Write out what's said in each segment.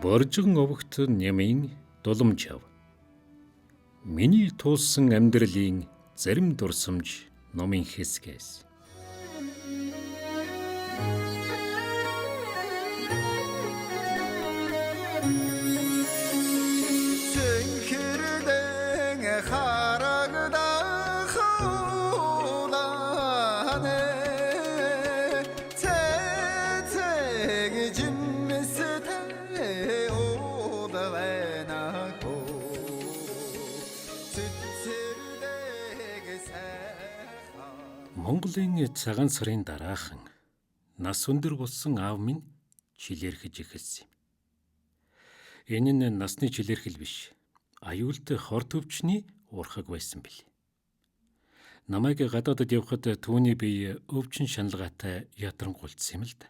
Боржигон овогт нямын дуламжав. Миний туулсан амьдралын зарим дурсамж номын хэсгээс. Монголын цагаан сарын дараахан нас өндөр болсон аав минь чилээрхэж эхэлсэн юм. Энэ нь насны чилээрхэл биш, аюулт хор төвчний уурхаг байсан билээ. Намайг гадаадад явхад түүний бие өвчин шаналгаатай ятрангуйлдсан юм л да.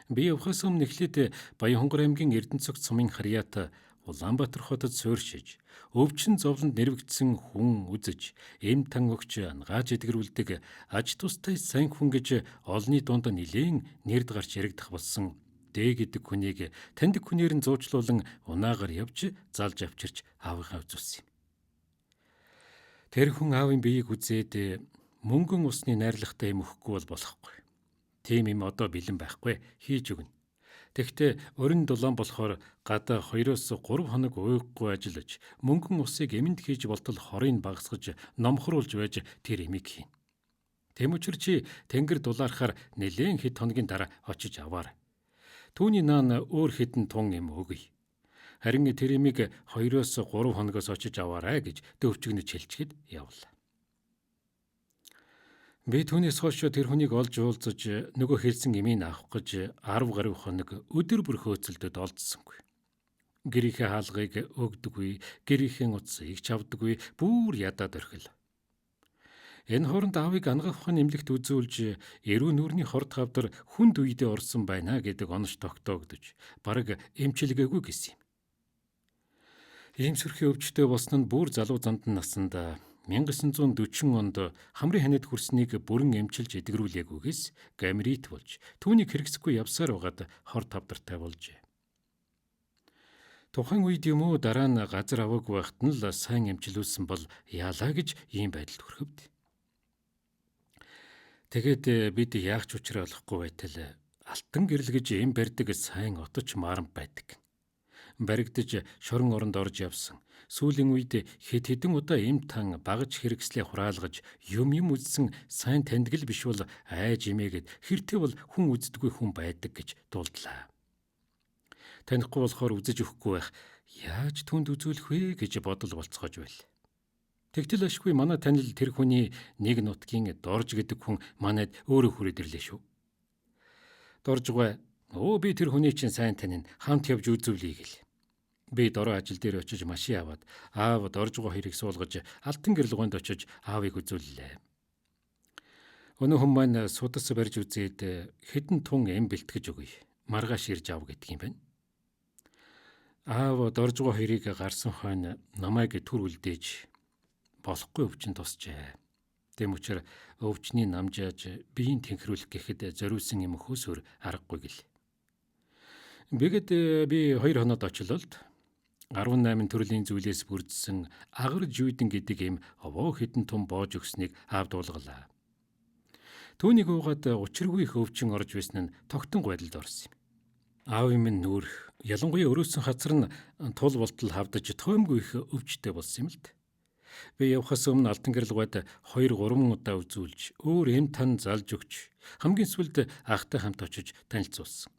Би явхаас өмнө эхлээд Баянхонгор аймгийн Эрдэнэцогт сумын харьяат Улаанбаатар хотод суурьшиж, өвчин зовлонд нэрвэгдсэн хүн үзэж, эм тан өгч ангааж эдгэрүүлдэг аж тустай сайн хүн гэж олонний дунд нилээн нэрд гарч яригдах болсон Д гэдэг хүнийг таньдаг хүнээр нь зуучлуулан унаагаар явж залж авчирч аавынхаа үзүүлсэн юм. Тэр хүн аавын биеийг үзээд мөнгөн усны найрлагатай юм өгөхгүй бол болохгүй. Тийм юм одоо бэлэн байхгүй, хийж өгнө. Тэгэхдээ орин дулаан болохоор гадаа 2-3 хоног уйггүй ажиллаж, мөнгөн усыг эмэнд хийж болтол хорыг багасгаж, номхруулж байж тэр эмийг хийнэ. Тэм учир чи тэнгэр дулаархаар нэлээн хэд хоногийн дараа очиж аваар. Түүний наан өөр хэдэн тун эм өгье. Харин тэр эмийг 2-3 хоногоос очиж аваарай гэж дөвчгөнөж хэлчихэд явлаа. Би түүнээс хойш тэр хүнийг олж уулзаж нөгөө хэлсэн эмийг авах гэж 10 гаруй хоног өдөр бүр хөөцөлдөд олдсонгүй. Гэрийнхээ хаалгыг өгдөггүй, гэрийнхээ утсыг чавдаггүй, бүр ядаад орхил. Энэ хооронд аавыг ангаах ухааны эмнэлэгт үзүүлж, эрүү нүүрний хорд хавдар хүнд үедээ орсон байна гэдэг онош тогтоогдож, бараг эмчилгээгүй гэсэн юм. Ийм сөрхий өвчтөй болсон нь бүр залуу зандан насанд 1940 онд хамрын ханиад хүрснийг бүрэн эмчилж эдгэрүүлээгүйгээс гамрит болж түүнийг хэрэгсэхгүй явсаар байгаад хор тавдартай болжээ. Тухайн үед юм уу дараа нь газар аваагүй байхад нь л сайн эмчилүүлсэн бол яалаа гэж ийм байдалд хүрэхвд. Тэгээд бид яах ч учраа олохгүй байтал алтан гэрэл гэж эм барьдаг сайн оточ maaрамт байдаг. Баригдаж шорон оронд орж явсан. Сүүлийн үед хэд хэдэн удаа эм тан багаж хэрэгслээ хураалгаж юм юм үзсэн сайн таньдаг л биш бол айж имээгээд хэртэ бол хүн үздэггүй хүн байдаг гэж дуулдлаа. Танихгүй болохоор үзэж өгөхгүй байх, яаж түнд үзүүлэх вэ гэж бодол болцоож байл. Тэгтэл ашгүй манай танил тэр хүний нэг нутгийн Дорж гэдэг хүн манайд өөрөө хүрээд ирлээ шүү. Доржгой өө би тэр хүний чинь сайн танин, хамт явж үзүүлье гэл. Би дорой ажил дээр очиж машин аваад аав Доржгой хоёрыг суулгаж алтан гэрлгоонд очиж аавыг үзүүллээ. Өнөө хүн маань судас барьж үзээд хэдэн тун эм бэлтгэж өгье. Маргааш ирж ав гэдэг юм байна. Аав Доржгой хоёрыг гарсан хойно намайг түр үлдээж болохгүй өвчин тусчээ. Тэм учир өвчний намжааж биеийн тэнхрүүлэх гэхэд зориулсан юм өхөөс өөр аргагүй гэл. Бэгэд би 2 хоноод очлолд 18 төрлийн зүйлээс бүрдсэн агар жүйдэн гэдэг юм овоо хэдэн тум боож өгснийг аав дуулгалаа. Түүнийг уугаад учиргүй их өвчин орж байсан нь тогтон байдалд орсон юм. Аав минь нүүр ялангуяа өрөөсөн хазар нь тул болтол хавдаж тоомгүй их өвчтэй болсон юм л д. Би явхаас өмнө алтан гэрлгойд 2 3 удаа үзүүлж өөр эм тан залж өгч хамгийн сүүлд ахтай хамт очиж танилцуулсан.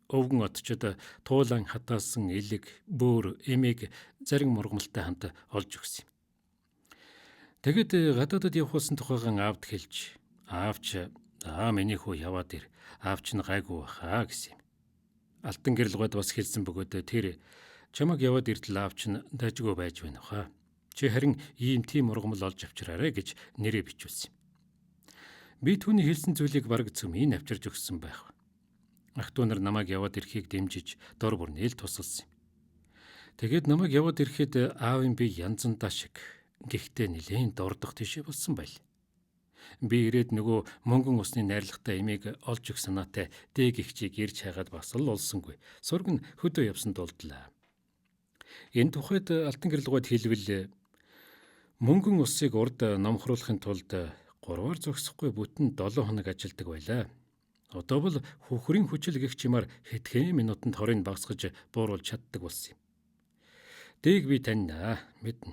Өвгөн отчод туулан хатаасан элэг, бөөр, эмийг зарим мургамалтай хамт олж өгсөн юм. Тэгэд гадаадад явах болсон тухайгаан аавд хэлж, аавч аа миний хүү яваад ир, аав чинь гайгүй баха гэсэн юм. Алтан гэрлгойд бас хэлсэн бөгөөд тэр чамаг яваад иртэл аав чинь дажгүй байж байна хаа. Чи харин ийм тийм ургамал олж авчираарэ гэж нэрээ бичүүлсэн юм. Би түүний хэлсэн зүйлийг бараг цөмийн авчирж өгсөн байх. Ах トゥ нар намайг яваад ирэхийг дэмжиж дор бүр нээл тусалсан юм. Тэгээд намайг яваад ирэхэд аавын би янзандаа шиг гэхдээ нэлээн дордох тийшээ болсон байл. Би ирээд нөгөө мөнгөн усны найрлагатай эмийг олж өгөх санаатай дээг эгчийг ирж хайгаад бас л олсонгүй. Сураг нь хөдөө явсан дулдлаа. Энэ тухайд Алтан гэрэлгүйд хэлбэл мөнгөн усыг урд номхруулахын тулд 3-аар зогсохгүй бүтэн 7 хоног ажилдаг байлаа. Одоо бол хөхрийн хүчил гэх чимаар хэдхэн минутанд хорыг багасгаж бууруулж чаддаг болсон юм. Дээг би таньна мэднэ.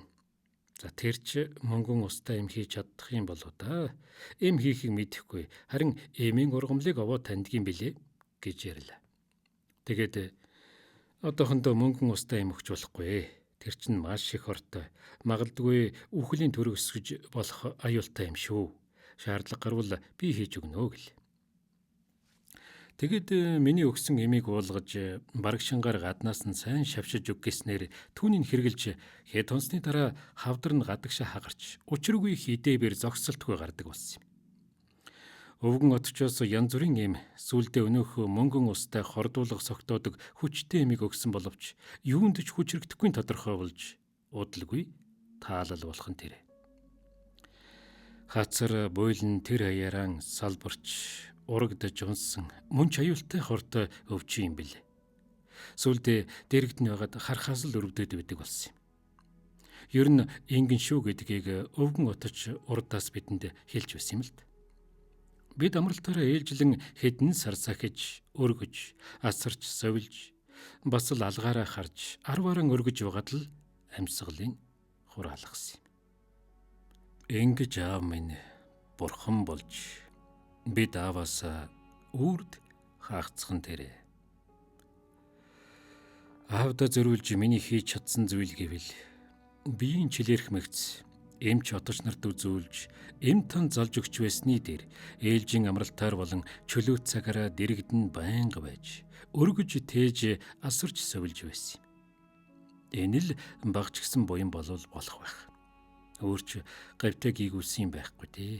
За тэр ч мөнгөн устай эм хийж чадах юм болоо да. Эм хийхийг мэдэхгүй. Харин эмийн ургамлыг овоо таньдгийн билээ гэж ярьлаа. Тэгээд одоохондоо мөнгөн устай эм өгч болохгүй. Тэр чинь маш их хортой. Магадгүй үхлийн төрөг өсгөж болох аюултай юм шүү. Шаардлага гарвал би хийж өгнө гэл. Тэгэд миний өгсөн эмийг уулгаж барагшингаар гаднаас нь сайн шавшиж өг гэснээр түүнийг хэрглэж хэд хонсны дараа хавдар нь гадагшаа хагарч учиргүй хидээбэр зогсолтгүй гардаг болсон юм. Өвгөн отчоос янз бүрийн эм сүулдэ өнөөх мөнгөн устай хордуулга согтоодог хүчтэй эмийг өгсөн боловч юунд ч хүч хэрэгтэхгүй тодорхой болж удалгүй таалал болох нь тэр. Хацар буйлн тэр хаяаран салбарч урагдаж унсан мөн ч аюултай хортой өвчин юм билээ. Сүүлдээ дэрэгдэн байгаад харахаас л өрөвдөд байдаг болсон юм. Ер нь ингэн шүү гэдгийг өвгөн отож урдаас бидэнд хэлж байсан юм л д. Бид амралтаараа ээлжлэн хэдэн сар сахиж, өргөж, асарч, совилж, бас л алгаараа харж, арвааран өргөж байгаад л амьсгалын хураалгасан юм. Ингэж аав минь бурхан болж бид ааваасаа үрд хаагдсан тэрэ. Аавдаа зориулж миний хийж чадсан зүйл гэвэл биеийн чилэрх мэгц эмч отож нарт үзүүлж эм тон залж өгч байсны дээр ээлжийн амралтаар болон чөлөө цагаараа дэрэгдэн байнга байж өргөж тээж асарч совилж байсан юм. Энэ л багч гисэн буян болвол болох байх. Өөрч гавьтай гийгүүлсэн юм байхгүй дээ.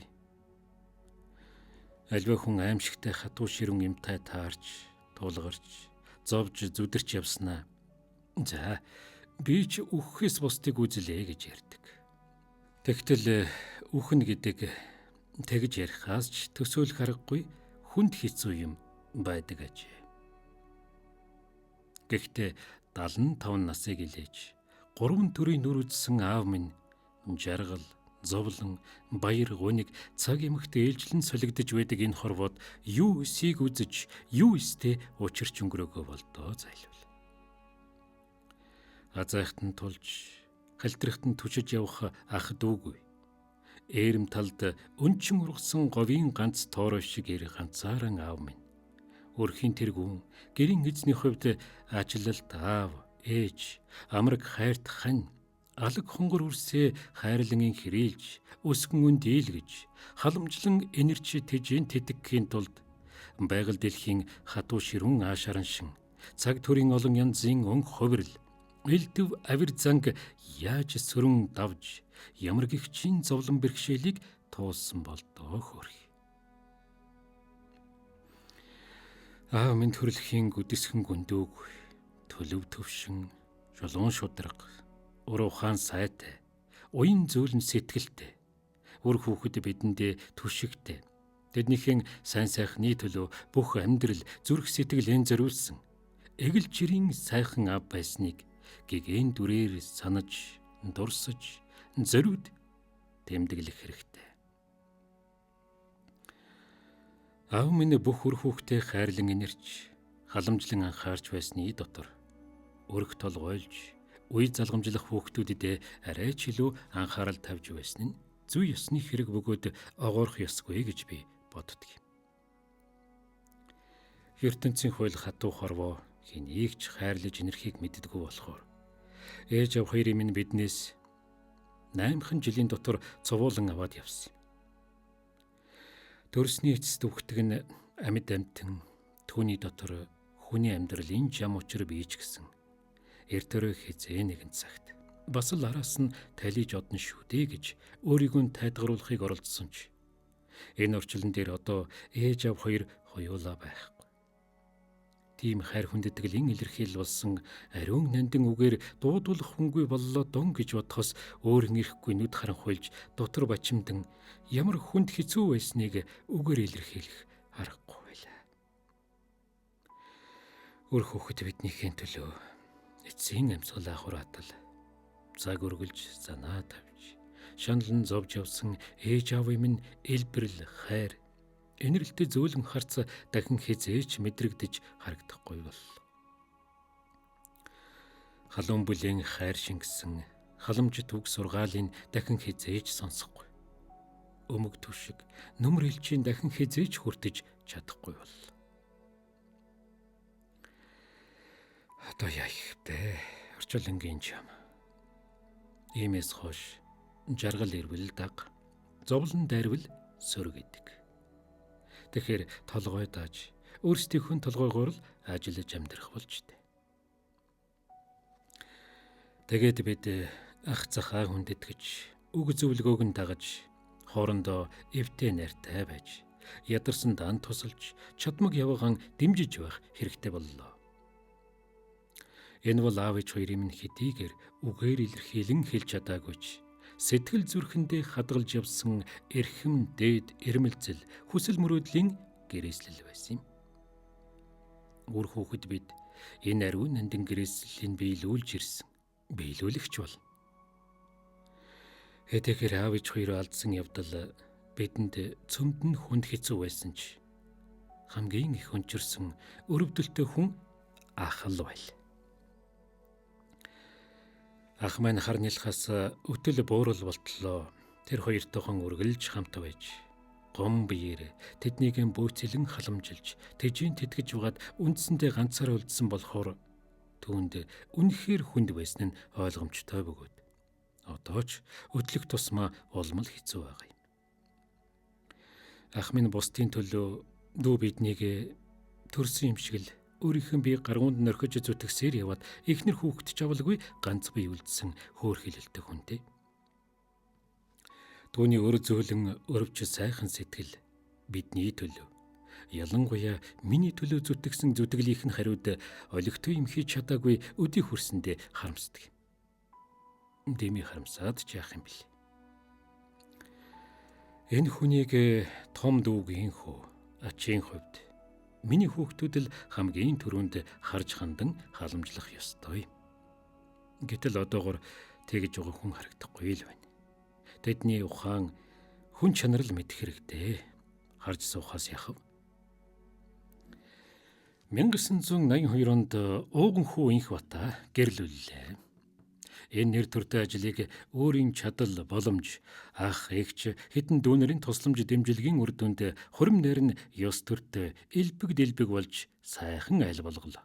Альва хүн аимшигтай хатуу ширүүн юмтай таарч, тулгарч, зовж зүдэрч явснаа. За, би ч үхэхээс бусдыг үзлээ гэж ярьдаг. Тэгтэл үхэн гэдэг тэгж ярихаас ч төсөөлөх аргагүй хүнд хэцүү юм байдаг ажээ. Гэхдээ 75 насыг илээж 3 төрийн нүр үзсэн аав минь жаргал, зовлон, баяр гуниг цаг эмхт ээлжлэн солигдож байдаг энэ хорвоод юу эсийг үзэж, юу эстэй учирч өнгөрөөгөө болдоо зайлвал. Азайхт нь тулж, халтрахт нь түшиж явах ах дүүгүй. Ээрэм талд өнчин ургасан говийн ганц тоорой шиг эр ганцааран аав минь. Өрхийн тэргүүн, гэрийн эзний хувьд ажилалт аав, ээж, амраг хайрт хань алаг хонгор үрсээ хайрлан хэрээлж, өсгөн үнд дийлгэж, халамжлан энерч тэжин тэтгхийн тулд байгаль дэлхийн хатуу ширүүн аашараншин, цаг төрийн олон янзын өнгө хувирал, элдв авир занг яаж сөрөн давж, ямар гихчийн зовлон бэрхшээлийг туулсан болдоо хөөрх. Аав минь төрөлхийн гүдисхэн гүндүүг, төлөв төвшин, шулуун шудраг, уруу ухаан сайтай, уян зөөлөн сэтгэлтэй, үр хүүхэд бидэндээ түшигтэй. Тэднийхэн сайн сайхны төлөө бүх амьдрал зүрх сэтгэл эн зориулсан эгэл жирийн сайхан ав байсныг гэгээн дүрээр санаж, дурсаж, зориуд тэмдэглэх хэрэгтэй. Аав минь бүх үр хүүхдээ хайрлан инэрч, халамжлан анхаарч байсны дотор өрх толгойлж үе залгамжлах хүүхдүүдэд арай ч илүү анхаарал тавьж байсан нь зүй ёсны хэрэг бөгөөд огоорох ёсгүй гэж би боддог юм. ертөнцийн хууль хатуу хорвоо хэнийг ч хайрлаж инэрхийг мэддэггүй болохоор ээж ав хоёрын минь биднээс 8 жилийн дотор цувуулан аваад явсан юм. Төрсний эцэст үхдэг нь амьд амьтан түүний дотор хүний амьдралын жам учир бийж гисэн. Эрт өрөө хизээ нэгэн цагт бас л араас нь талиж одно шүү дээ гэж өөрийгөө тайлгаруулахыг оролдсон ч энэ орчлон дээр одоо ээж ав хоёр хоёулаа байхгүй. Тийм хайр хүндэтгэлийн илэрхийлэл болсон ариун нандин үгээр дуудуулах хүнгүй боллоо дон гэж бодохоос өөр ирэхгүй нүд харанхуйлж дотор бачимдан ямар хүнд хэцүү байсныг үгээр илэрхийлэх аргагүй байлаа. Үр хүүхэд биднийхээ төлөө эцсийн амьсгалаа хураатал цаг өргөлж занаа тавьж шаналн зовж явсан ээж аавын минь элбэрл хайр энэрэлтэй зөөлөн харц дахин хизээч мэдрэгдэж харагдахгүй боллоо. Халуун бүлээн хайр шингэсэн халамжит үг сургаалын дахин хизээж сонсохгүй. Өмг түшиг нүмер элчийн дахин хизээж хүртэж чадахгүй боллоо. Одоо яах вэ? Орчуулангийн чам. Иймээс хойш жаргал ирвэл даг, зовлон дайрвал сөр гэдэг. Тэгэхээр толгой дааж өөрсдийнхөө толгойгоор л ажиллаж амьдрах болж дээ. Тэгээд бид ах захаа хүндэтгэж, үг зөвлөгөөг нь дагаж, хоорондоо эвтэй найртай байж, ядарсан дан тусалж, чадмаг яваагаан дэмжиж байх хэрэгтэй боллоо. Энэ бол аав ээж хоёрын минь хэдийгээр үгээр илэрхийлэн хэлж чадаагүй ч сэтгэл зүрхэндээ хадгалж явсан эрхэм дээд эрмэлзэл хүсэл мөрөөдлийн гэрээслэл байсан юм. Үр хүүхэд бид энэ ариун нандин гэрээслэлийг биелүүлж ирсэн. Биелүүлэгч болно. Хэдийгээр аав ээж хоёроо алдсан явдал бидэнд цөмд нь хүнд хэцүү байсан ч хамгийн их өнчөрсөн өрөвдөлтөй хүн ах л байл. Ах маань харнилахаас өтөл буурал болтлоо тэр хоёртойхон үргэлж хамт байж гом биеэр тэднийг бөөцөлөн халамжилж тэжийн тэтгэж угаад үндсэндээ ганцаар үлдсэн болохоор түүнд үнэхээр хүнд байсан нь ойлгомжтой бөгөөд одоо ч өдлөх тусмаа улмал хэцүү байгаа юм. Ах минь бусдын төлөө дүү биднийг төрсөн юм шиг л өөрийнх нь бие гаргуунд нөрхөж зүтгэсээр яваад эхнэр хүүхэд ч авалгүй ганц бие үлдсэн хөөрхилэлтэй хүнтэй. Түүний өр зөөлөн өрөвч сайхан сэтгэл бидний төлөө ялангуяа миний төлөө зүтгэсэн зүтгэлийнх нь хариуд олигтой юм хийж чадаагүй өдий хөрсөндөө харамсдаг. Дэмий харамсаад ч яах юм бэл. Энэ хүнийг том дүүгийн хүү ачийн хувьд миний хүүхдүүд л хамгийн түрүүнд харж хандан халамжлах ёстой. Гэтэл одоогор тэгж байгаа хүн харагдахгүй л байна. Тэдний ухаан хүн чанар л мэдэх хэрэгтэй. Харж суухаас яхав. 1982 онд ууган хүү инх бата гэрлүүллээ. Энэ нэр төртэй ажлыг өөрийн чадал боломж ах эгч хэдэн дүүнэрийн тусламж дэмжлэгийн үр дүнд хурим нэр нь ёс төртэй элбэг дэлбэг болж сайхан айл болголоо.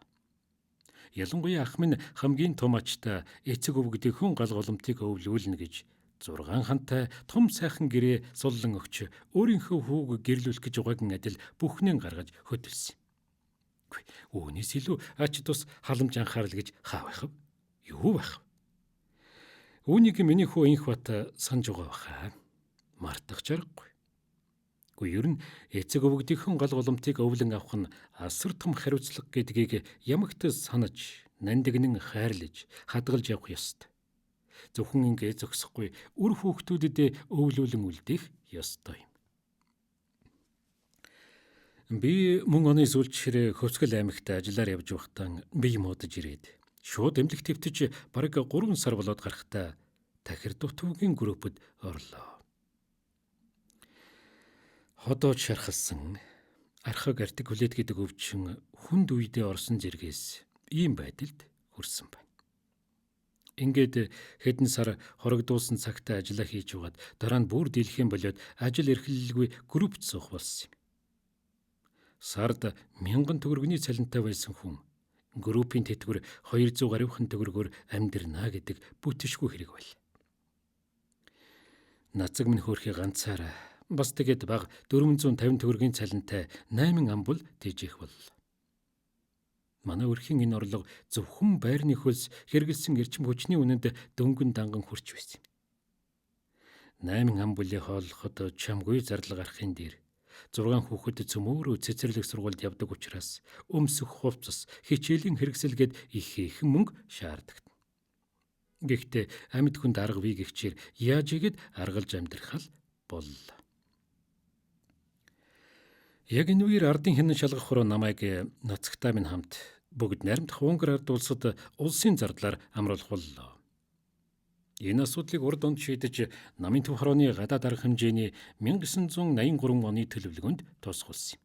Ялангуяа ах минь хамгийн том ачтай эцэг өвгдийнхөө гал голомтыг өвлүүлнэ гэж 6 хантай том сайхан гэрээ суллан өгч өөрийнхөө хүүг гэрлүүлэх гэж байгаагийн адил бүхнээ гаргаж хөтөлсөн. Үүнээс илүү ач тус халамж анхаарал гэж хаа байх вэ? Юу байх вэ? Үүнийг миний хүү инх бат санаж байгаа баха. Мартах чаргагүй. Гэхдээ ер нь эцэг өвгдийнхөн гал голомтыг өвлөн авах нь асар том хариуцлага гэдгийг ямагт санаж, нандинан хайрлаж, хадгалж явах ёстой. Зөвхөн ингэ зогсохгүй үр хүүхдүүдэд өвлүүлэн үлдээх ёстой юм. Би мөн оны сүүлчээр Хөвсгөл аймагт ажиллаар явж байхдаа бие муудаж ирээд шууд эмнэлэг твтэж бараг 3 сар болоод гарахдаа тахир дутуугийн группэд орлоо. Ходоод шархалсан архаг артикулет гэдэг өвчин хүнд үедээ орсон зэргээс ийм байдалд хүрсэн байна. Ингээд хэдэн сар хорогдуулсан цагтаа ажиллаа хийж байгаад дараа нь бүр дийлхэн болоод ажил эрхлэлгүй группт суух болсон юм. Сард 1000 төгрөгийн цалинтай байсан хүн группийн тэтгэвэр 200 гаруйхан төгрөгөөр амьдрнаа гэдэг бүтшгүй хэрэг байл. Нацаг минь хөөрхий ганцаараа бас тэгээд баг 450 төгрөгийн цалинтай 8 амбул тэжээх боллоо. Манай өрхийн энэ орлого зөвхөн байрны хөлс хэрэгэлсэн эрчим хүчний үнэнд дөнгөн данган хүрч байсан юм. 8 амбулыг хооллоход чамгүй зардал гарахын дээр 6 хүүхэд цөмөөрөө цэцэрлэг сургуульд явдаг учраас өмсөх хувцас, хичээлийн хэрэгсэлгээд их ихэн мөнгө шаарддаг. Гэхдээ амьд хүнд арга бий гэгчээр яаж игэд аргалж амьдрах боллоо. Яг энэ үеэр ардын хянан шалгах хороо намайг нацагтай минь хамт бүгд найрамдах Унгар ард улсад улсын зардлаар амруулах боллоо. Энэ асуудлыг урд онд шийдэж намын төв хорооны гадаад арга хэмжээний 1983 оны төлөвлөгөөнд тусгуулсан юм.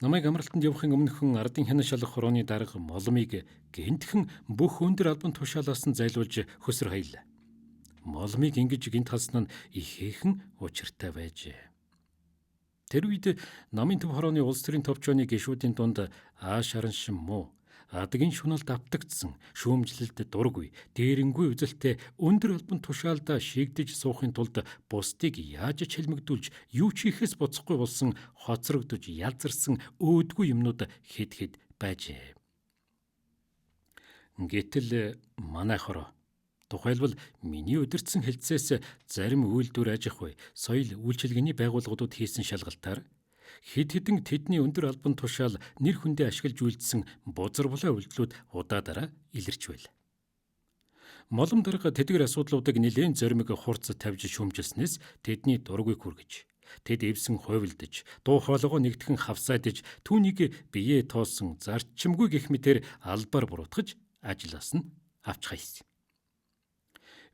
Намайг амралтанд явахын өмнөхөн ардын хянан шалгах хорооны дарга Молмыг гэнтхэн бүх өндөр албан тушаалаас нь зайлуулж хөсөр хаялаа. Молмыг ингэж гинт халсан нь ихээхэн учиртай байжээ. Тэр үед намын төв хорооны улс төрийн товчооны гишүүдийн дунд ааш араншин муу, адгийн шуналд автагдсан, шүүмжлэлд дургүй, дээрэнгүй үзэлтэй өндөр албан тушаалдаа шийгдэж суухын тулд бусдыг яаж чалмигдүүлж юу ч хийхээс буцахгүй болсон хоцрогдож ялзарсан өөдгүй юмнууд хэд хэд байжээ. Гэтэл манай хороо тухайлбал миний удирдсан хэлцээс зарим үйлдвэр аж ахуй, соёл үйлчилгээний байгууллагуудад хийсэн шалгалтаар хэд хэдэн тэдний өндөр албан тушаал нэр хүндээ ашиглаж үйлдсэн бузар булаа үйлдэлүүд удаадараа илэрч байл. Молом дарга тэдгэр асуудлуудыг нэлээн зоримог хурц тавьж шүүмжилснээс тэдний дургүйг хүргэж, тэд эвсэн хувилдаж, дуу хоолойгоо нэгтгэн хавсайдаж, түүнийг биеэ тоосон зарчимгүй гэх мэтэр албаар буруутгаж ажлаас нь авч хайсан.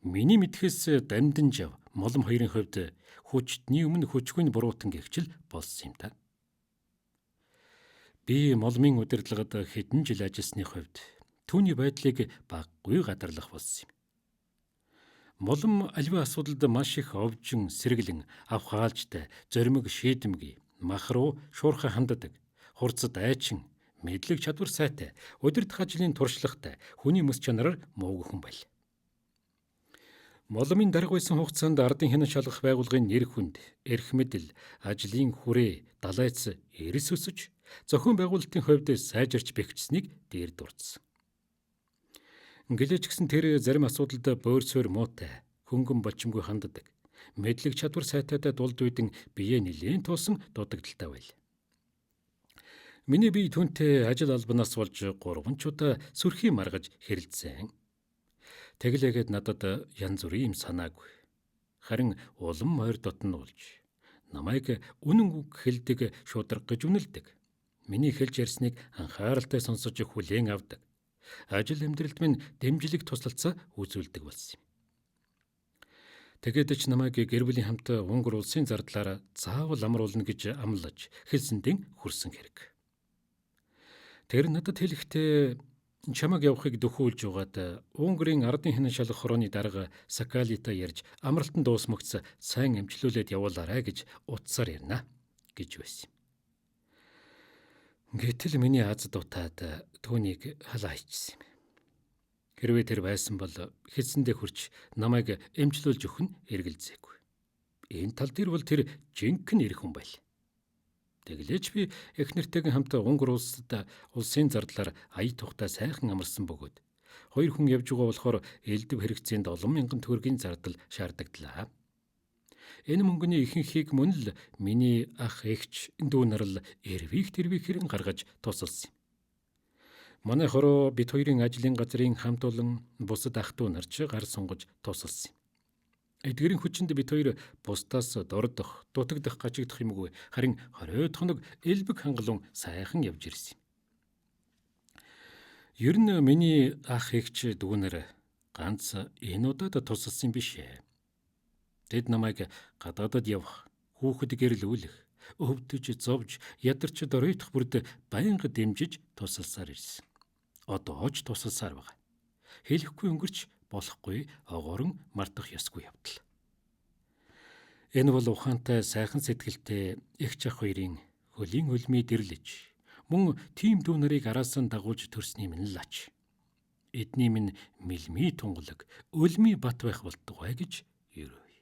Миний мэдхээс дамдын жав молом хоёрын хувьд хүчтний өмнө хүчгүй нь буруутан гэгчл болсон юм та. Би молмын удирдлагад хэдэн жил ажилласны хувьд түүний байдлыг баггүй гадарлах болсон юм. Молом аливаа асуудалд маш их овжин, сэргэлэн, авх хаалжтай, зоримог шийдэмгий, мах руу шуурхай ханддаг, хурцад айчин, мэдлэг чадвар сайтай, удирдах ажлын туршлагатай, хүний мэс чанараар муугүй хүн байл. Моломын дарга байсан хугацаанд ардын хянан шалгах байгууллагын нэр хүнд, эрх мэдэл, ажлын хүрээ, далайц эрс өсөж, зохион байгуулалтын хувьд сайжирч бэхжсэнийг дээр дурдсан. Гэлээч гэсэн тэр зарим асуудалд бөөр суурь муутай, хөнгөн болчимгүй ханддаг, мэдлэг чадвар сайтайтай дулд үйдэн бие нэлээн туусан дутагдaltaй байл. Миний бие түүнтэй ажил албанаас болж 3 ч удаа сүрхий маргаж хэрэлдсэн. Тэглээгээд надад янз бүрийн юм санаагүй. Харин улам морь дотн болж намайг үнэн үг хэлдэг, шударга гэж үнэлдэг. Миний хэлж ярьсныг анхааралтай сонсож хүлээн авдаг. Ажил амьдралд минь дэмжлэг туслалцаа үзүүлдэг болсон юм. Тэгээд ч намайг гэр бүлийн хамт Унгар улсын зардлаар заавал амруулна гэж амлаж хэлсэндээ хүрсэн хэрэг. Тэр надад хэлэхдээ чамайг явахыг дөхүүлж угаад Унгарын ардын хянан шалгах хорооны дарга Сакалита ярьж амралтанд дуусмагц сайн эмчлүүлээд явуулаарай гэж утсаар ярина гэж байсан. Гэтэл миний аз дутаад түүнийг халаа хийчихсэн юм. Хэрвээ тэр байсан бол хэлсэндээ хүрч намайг эмчлүүлж өгөх нь эргэлзээгүй. Энэ тал дээр бол тэр жинхэнэ эрх хүн байл. Тэглээч би эх нэртэйгэн хамт Унгар улсад улсын зардлаар ая тухтай сайхан амарсан бөгөөд хоёр хүн явж байгаа болохоор элдв хэрэгцээнд олон мянган төгрөгийн зардал шаардлагдлаа. Энэ мөнгөний ихэнхийг мөн л миний ах эгч дүү нар л эрвих тэрвих хэрэн гаргаж тусалсан юм. Манай хороо бит хоёрын ажлын газрын хамт олон бусад ах дүү нар ч гар сунгаж тусалсан юм. Эдгэрийн хүчинд бит хоёр бусдаас дордох, дутагдах, гажигдах юмгүй харин 20 хоног элбэг хангалуун сайхан явж ирсэн юм. Ер нь миний ах эгч дүүнэр ганц энэ удаад тусалсан биш ээ. Тэд намайг гадаадад явах, хүүхэд гэрлүүлэх, өвдөж, зовж, ядарч доройтох бүрд байнга дэмжиж тусалсаар ирсэн. Одоо ч тусалсаар байгаа. Хэлэхгүй өнгөрч болохгүй огоорон мартах ёсгүй явдал. Энэ бол ухаантай сайхан сэтгэлтэй эгч ах хоёрын хөлийн хөлмий дэрлэж мөн тийм дүү нарыг араасаа дагуулж төрсний минь л ач. Эдний минь мэлмий тунгалаг, өлмий бат байх болтугай гэж ерөөе.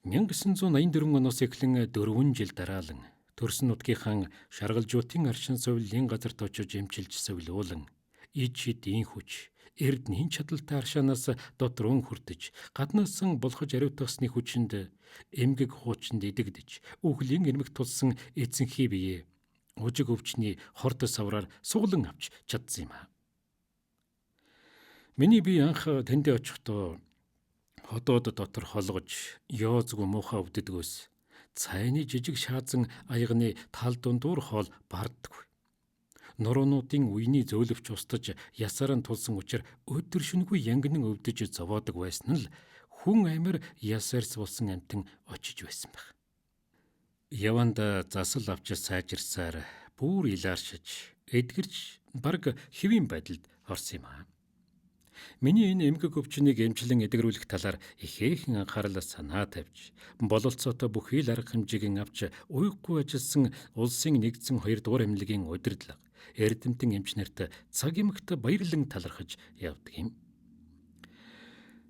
1984 оноос эхлэн 4 жил дараалан төрсөн нутгийнхаа шаргалжуутын аршин сувилын газарт очиж эмчилж сувилуулан ид шид ийн хүч, Эрдэнийн чадалтай аршаанаас дотор өн хүртэж, гаднаасан булхаж ариутгасны хүчинд эмгэг хуучинд идэгдэж, үхлийн эрмэг тулсан эзэнхий бие ужиг өвчний хорд савраар суглан авч чадсан юм аа. Миний бие анх тэндээ очихдоо ходоод дотор холгож, ёозгүй муухай өвддгөөс цайны жижиг шаазан аягны тал дундуур хоол бардаггүй. Нуруунуудын үений зөөлөвч устж ясаараа тулсан учир өдөр шөнөгүй янгинан өвдөж зовоодог байсан нь л хүн амир яс арьс болсон амтан очиж байсан байх. Яванд засал авч сайжирсаар бүр илааршиж, эдгэрч бараг хэвийн байдалд орсон юм аа. Миний энэ эмгэг өвчнийг эмчлэн эдгэрүүлэх талаар ихээхэн анхаарал санаа тавьж, бололцоотой бүхий л арга хэмжээг авч уйггүй ажилласан улсын нэгдсэн 2 дугаар эмнэлгийн удирдлага эрдэмтэн эмч нарт цаг эмэгт баярлан талархаж явдаг юм.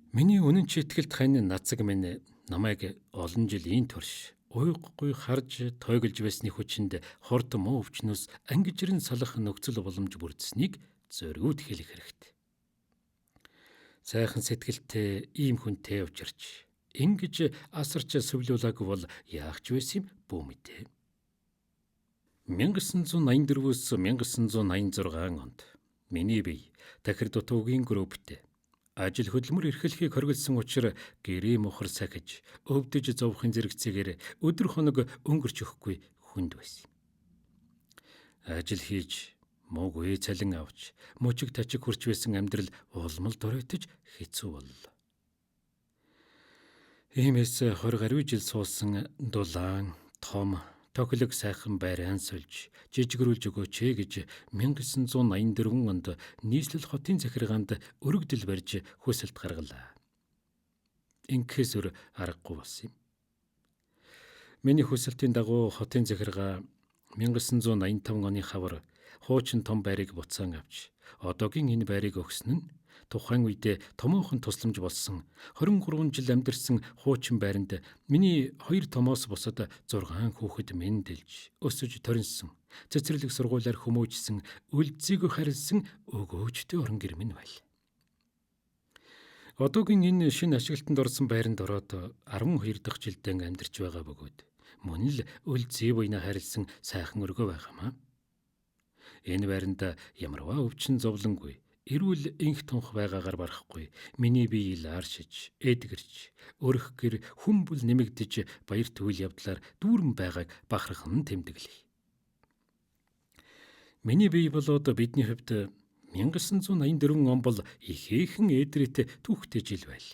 Миний үнэн читгэлт хань нацаг минь намайг олон жилийн турш уйггүй харж тойглж байсны хүчинд хорт муу өвчнөөс ангижран салах нөхцөл боломж бүрдсэнийг зориуд хэлэх хэрэгтэй. Сайхан сэтгэлтэй ийм хүнтэй учирч ингэж асарч сүвлүүлээгүй бол яах ч байсан юм бүү мэдээ. 1984-өөс 1986 онд миний бие тахир дутуугийн групптэй ажил хөдөлмөр эрхлэхийг хориглосон учир гэрээ мухар сахиж өвдөж зовхын зэрэгцээгээр өдөр хоног өнгөрч өгөхгүй хүнд байсан. Ажил хийж муугүй цалин авч мөчиг тачиг хурч байсан амьдрал улмал доройтож хэцүү боллоо. Иймээс 20 гаруй жил суусан дулаан, том, тохилог сайхан байран сольж жижигрүүлж өгөөч ээ гэж 1984 онд нийслэл хотын захиргаанд өргөдөл барьж хүсэлт гаргалаа. Ингэхээс өөр аргагүй болсон юм. Миний хүсэлтийн дагуу хотын захиргаа 1985 оны хавар хуучин том байрыг буцаан авч одоогийн энэ байрыг өгсөн нь тухайн үедээ томоохон тусламж болсон 23 жил амьдарсан хуучин байранд миний 2 томоос бусад 6 хүүхэд мэндэлж өсөж торинсон цэцэрлэг сургуулиар хүмүүжсэн үлзийгөө харилсан өгөөжтэй орон гэр минь байл. Одоогийн энэ шинэ ашиглалтанд орсон байранд ороод 12 дахь жилдээ амьдарч байгаа бөгөөд мөн л үлзий буйна харилсан сайхан өргөө байгаамаа. Энэ байранд ямарваа өвчин зовлонгүй эрүүл инх тунх байгаагаар барахгүй миний бие илааршиж, эдгэрч, өрөх гэр хүмүүл нэмэгдэж баярт үйл явдлаар дүүрэн байгааг бахархан тэмдэглэе. Миний бие болоод бидний хувьд 1984 он бол ихээхэн эдрит түүхтэй жил байл.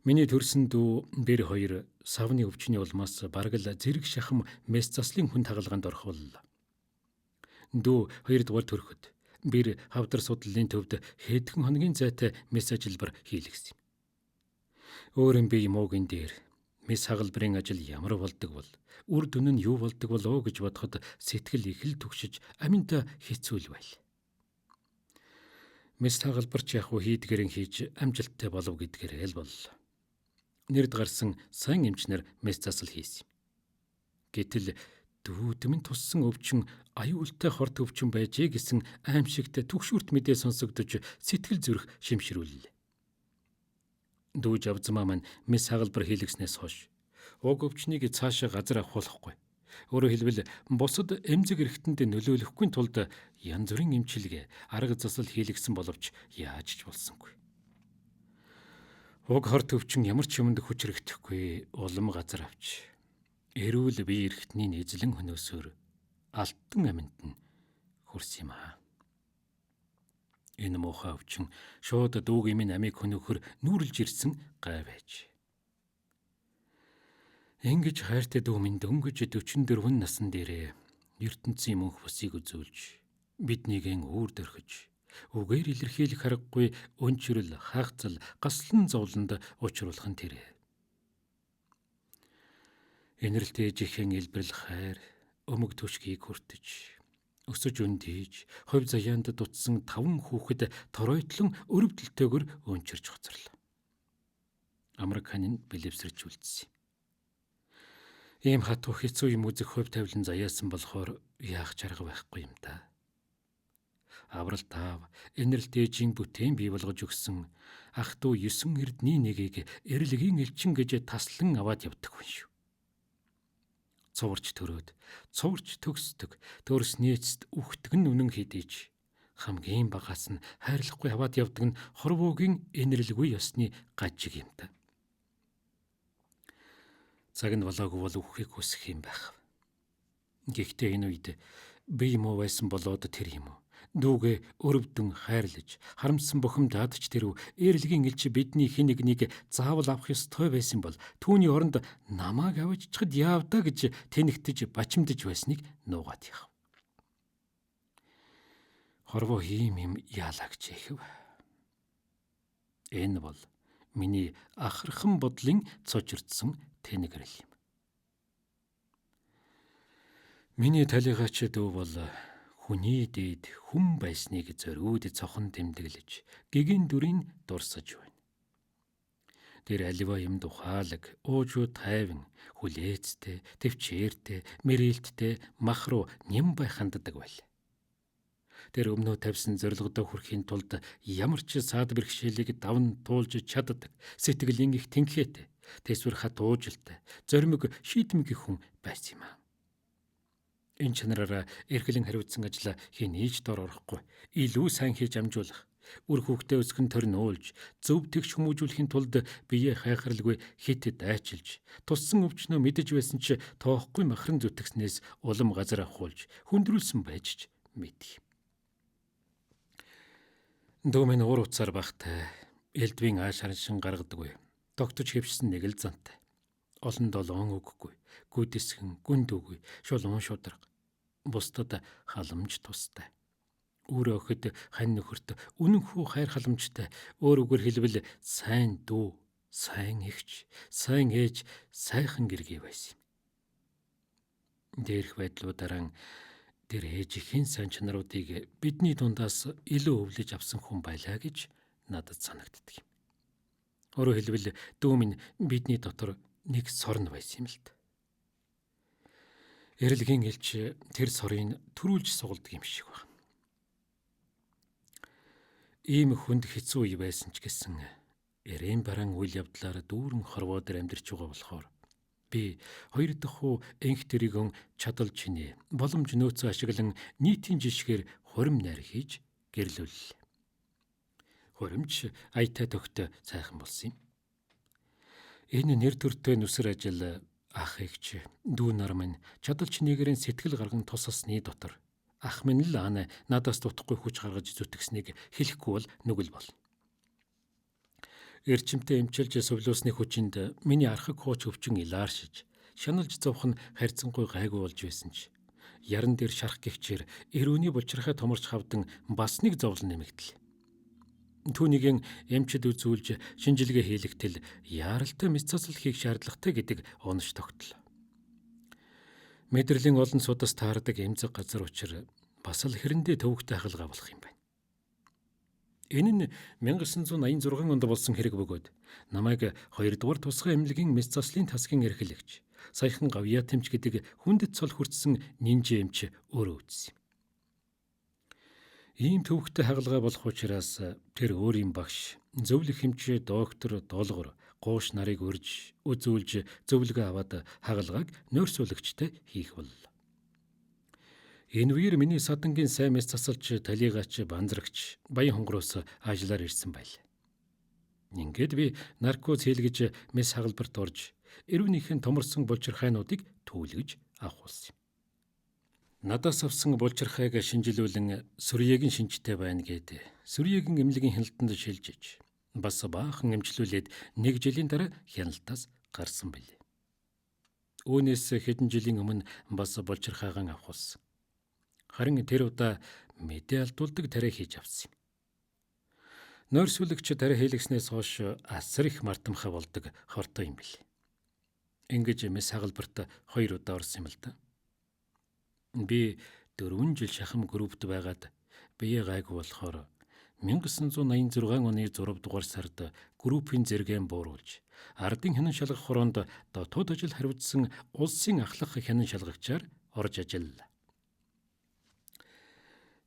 Миний төрсөн дүү бэр хоёр савны өвчний улмаас бараг л зэрэг шахам мэс заслын хүн тагалгаанд орох боллоо. Дүү 2 дугаар төрөхөд бэр хавдар судлалын төвд хэдхэн хоногийн зайтай мэс ажилбар хийлгэсэн юм. Өөр юм би муугийн дээр мэс хагалбарын ажил ямар болдог бол үр дүн нь юу болдог болоо гэж бодоход сэтгэл их л түгшиж аминта хэцүү л байл. Мэс хагалбарч яг уу хийдгэрэн хийж амжилттай болов гэдгээрээ л боллоо. Нэрд гарсан сайн эмчнэр мэс засал хийсэн юм. Гэтэл дүүдэм нь туссан өвчин аюултай хорт өвчин байжээ гэсэн аимшигт түгшүүрт мэдээ сонсогдож сэтгэл зүрх шимшрүүллээ. Дүүж авзмаа маань мэс хагалбар хийлгэснээс хойш уг өвчнийг цаашаа газар авахулахгүй. Өөрөөр хэлбэл бусад эмзэг эрхтэнд нөлөөлөхгүй тулд янз бүрийн эмчилгээ, арга засал хийлгэсэн боловч яаж ч болсонгүй. Уг хорт өвчин ямар ч юмд хүч хэрэгтэхгүй улам газар авч эрүүл бие эрхтний эзлэн хөнөөсөөр алтан аминд нь хүрсэн юм аа. Энэ муухай өвчин шууд дүүгийн минь амийг хөнөөхөр нүүрлж ирсэн гай байж. Ингэж хайртай дүү минь дөнгөж 44 насан дээрээ ертөнцийн мөнх бусыг үзүүлж биднийгэн үүр дөрхөж үгээр илэрхийлэх аргагүй өнчрөл хаагцал гаслан зовлонд учруулах нь тэрэ. Инэрэлт ээжийнхэн илбэрл хайр өмг түшгийг хүртэж өсөж өндийж хувь заяанд дутсан 5 хүүхэд тороойтлон өрөвдөлтөөр өнчирч хоцорлоо. Амраг ханин бэлэвсэрч үлдсэн. Ийм хатуу хэцүү юм үзэх хувь тавилан заяасан болохоор яах чарга байхгүй юм да. Авралт аав, энэрэлт ээжийн бүтээн бий болгож өгсөн ах トゥ 9 эрдний нэгийг эрэлгийн элчин гэж таслан аваад явдаг хүн шүү. Цуварч төрөөд, цуварч төгсдөг, төрсний эцэст үхдэг нь үнэн хэдий ч хамгийн багаас нь хайрлахгүй аваад явдаг нь хорвоогийн энэрлгүй ёсны гажиг юм та. Цаг нь болоогүй бол үхэхийг хүсэх юм байх. Гэхдээ энэ үед би юм уу байсан болоод тэр юм уу? Дүүгээ өрөвдөн хайрлаж, харамсан бухимдаад ч тэрв эрэлгийн элч бидний хэн нэгнийг заавал авах ёстой байсан бол түүний оронд намайг авчичхад яавда гэж тэнэгтэж бачимдаж байсныг нуугаад яхав. Хорвоо хийм юм яалаа гэж ихэв. Энэ бол миний ахархан бодлын цочирдсан тэнэгрэл юм. Миний талигаач дүү бол хүний дээд хүн байсныг зориуд цохон тэмдэглэж, гэгийн дүрийг дурсаж байна. Тэр аливаа юмд ухаалаг, уужуу тайван, хүлээцтэй, төвчээртэй, мэрээлттэй мах руу нямбай ханддаг байл. Тэр өмнөө тавьсан зорилгодоо хүрэхийн тулд ямар ч саад бэрхшээлийг давн туулж чаддаг, сэтгэлийн их тэнхээтэй, тэсвэр хат уужилтай, зоримог шийдмэг хүн байсан юм аа. Энэ чанараараа эрхлэн хариуцсан ажлаа хэнийч дор орохгүй, илүү сайн хийж амжуулах, үр хүүхдээ өсгөн торин уулж, зөв тэгш хүмүүжүүлэхийн тулд биеэ хайхралгүй хит дайчилж, туссан өвчнөө мэдэж байсан ч тоохгүй махран зүтгснээс улам газар авахулж, хүндрүүлсэн байж ч мэдэх. Дүү минь уур уцаар багтай, элдвийн ааш хараншин гаргадаггүй, тогтож хэвшсэн нэг л зантай. Олон долоон үггүй, гүйдэсхэн, гүндүгүй, шулуун шударга. Бусдад халамж тустай. Үр охид хань нөхөрт үнэнхүү хайр халамжтай, өөр үгээр хэлбэл сайн дүү, сайн эгч, сайн ээж, сайхан гэргий байсан юм. Дээрх байдлуудаараа тэр ээжийн сайн чанаруудыг бидний дундаас илүү өвлөж авсан хүн байлаа гэж надад санагддаг юм. Өөрөөр хэлбэл дүү минь бидний дотор нэг сорн байсан юм л та. Эрэлгийн элч тэр сорыг төрүүлж сугалдаг юм шиг байна. Ийм хүнд хэцүү үе байсан ч гэсэн эрээн баран үйл явдлаар дүүрэн хорвоо дээр амьдарч байгаа болохоор би хоёр дахь хуу энх тэрэгэн чадал чинээ боломж нөөцөө ашиглан нийтийн жишгээр хурим найр хийж гэрлүүллээ. Хуримч аятай төгт сайхан болсон юм. Энэ нэр төртэй нүсэр ажил ах эгч дүү нар минь чадал чинээгэрэн сэтгэл гарган тусалсны дотор ах минь л аана надаас дутахгүй хүч гаргаж зүтгэснийг хэлэхгүй бол нүгэл болно. Эрчимтэй эмчилж сувлуусны хүчинд миний архаг хууч өвчин илааршиж шаналж зовх нь харьцангуй гайгүй болж байсан ч яран дээр шарах гихчээр эрүүний булчирхай томорч хавдан бас нэг зовлон нэмэгдэл. Түүнийг эмчид үзүүлж шинжилгээ хийлэгтэл яаралтай мэс засал хийх шаардлагатай гэдэг онош тогтлоо. Мэдрэлийн олон судас таардаг эмзэг газар учир бас л хэрэндээ төвөгтэй хагалгаа болох юм байна. Энэ нь 1986 онд болсон хэрэг бөгөөд намайг 2 дугаар тусгай эмнэлгийн мэс заслын тасгийн эрхлэгч саяхан гавьяа тэмч гэдэг хүндэт цол хүртсэн нинжээ эмч өөрөө үзсэн юм. Ийм төвөгтэй хагалгаа болох учраас тэр өөрийн багш, зөвлөх эмч доктор Долгор гууш нарыг урьж, үзүүлж зөвлөгөө аваад хагалгааг нойрсуулагчтай хийх боллоо. Энэ үеэр миний садангийн сайн мэс засалч талигаач банзрагч Баян хонгороос ажиллаар ирсэн байл. Ингээд би наркоз хийлгэж мэс хагалбарт орж эрүүнийхэн томорсон булчирхайнуудыг түүлгэж авахулсан юм. Надаас авсан булчирхайг шинжилүүлэн сүрьегийн шинжтэй байна гээд сүрьегийн эмнэлгийн хяналтанд шилжиж бас баахан эмчлүүлээд нэг жилийн дараа хяналтаас гарсан билээ. Үүнээс хэдэн жилийн өмнө бас булчирхайгаан авахулсан. Харин тэр удаа мэдээ алдуулдаг тариа хийж авсан юм. Нойрсүүлэгч тариа хийлгэснээс хойш асар их мартамхай болдог хортой юм билээ. Ингэж мэс хагалбарт 2 удаа орсон юм л да. Би 4 жил шахам группт байгаад бие гайгүй болохоор 1986 оны 6 дугаар сард группийн зэрэгээн бууруулж ардын хянан шалгах хороонд дотоод ажил хариуцсан улсын ахлах хянан шалгагчаар орж ажиллалаа.